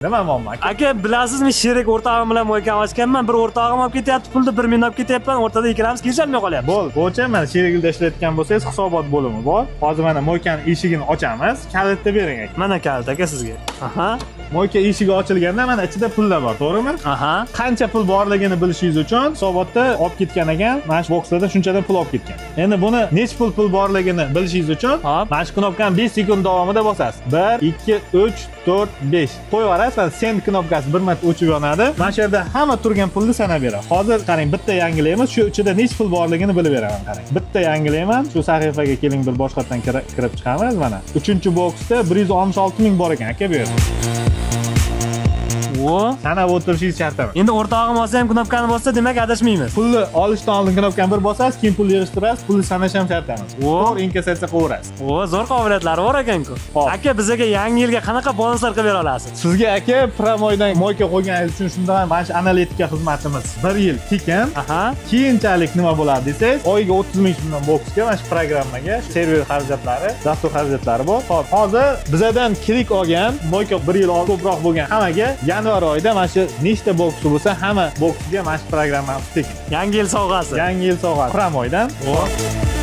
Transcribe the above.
Nima muammo, aka? Aka, bilasizmi, sherik o'rtog'im bilan мойка ochganman. Bir o'rtog'im olib ketyapti pulni, bir men olib ketyapman. O'rtada ikkalamiz kelisholmay qolyapmiz. Bo'ldi, bo'yicha mana sherigida ishlayotgan bo'lsangiz, hisobot bo'limi bor. Hozir mana мойка ni eshigini ochamiz. Kalitni bering, aka. Mana kalit, aka, sizga. Aha. Мойка eshigi ochilganda mana ichida pullar bor, to'g'rimi? Aha. Qancha pul borligini bilishingiz uchun hisobotda olib ketgan ekan, mana shu bokslarda shunchadan pul olib ketgan. Endi buni necha pul borligini bilishingiz uchun mana shu knopkani 5 sekund davomida bosasiz. 1, 2, 3, 4, 5. Qo'yib yuborasiz, mana send knopkasi bir marta o'chib yonadi. Mana shu yerda hamma turgan pulni sanab beradi. Hozir qarang, bitta yangilaymiz, shu ichida necha pul borligini bilib beraman, qarang. Bitta yangilayman, shu sahifaga keling, bir boshqatdan kirib chiqamiz mana. 3-boksda 166 ming bor ekan, aka, bu yerda. O. Sanab o'tirishingiz shart emas. Endi o'rtog'im olsa ham knopkani bossa, demak, adashmaymiz. Pulni olishdan oldin knopkani bir bosasiz, keyin pulni yig'ishtirasiz, pulni sanash ham shart emas. O. To'g'ri inkassatsiya qilaverasiz. O, zo'r qobiliyatlari bor ekan-ku. Hop. Aka, bizaga yangi yilga qanaqa bonuslar qilib bera olasiz? Sizga, aka, Promoydan мойка qo'yganingiz uchun shunda ham mana shu analitika xizmatimiz bir yil tekin. Keyinchalik nima bo'ladi desangiz, oyiga 30 ming so'mdan boksga mana shu programmaga server xarajatlari, dastur xarajatlari bor. Hop, hozir bizadan клик olgan, мойка bir yil ko'proq bo'lgan hammaga yanvar oyida mana shu nechta boksi bo'lsa, hamma boksiga mana shu programmamiz tekin. Yangi yil sovg'asi. Yangi yil sovg'asi Promoydan. O.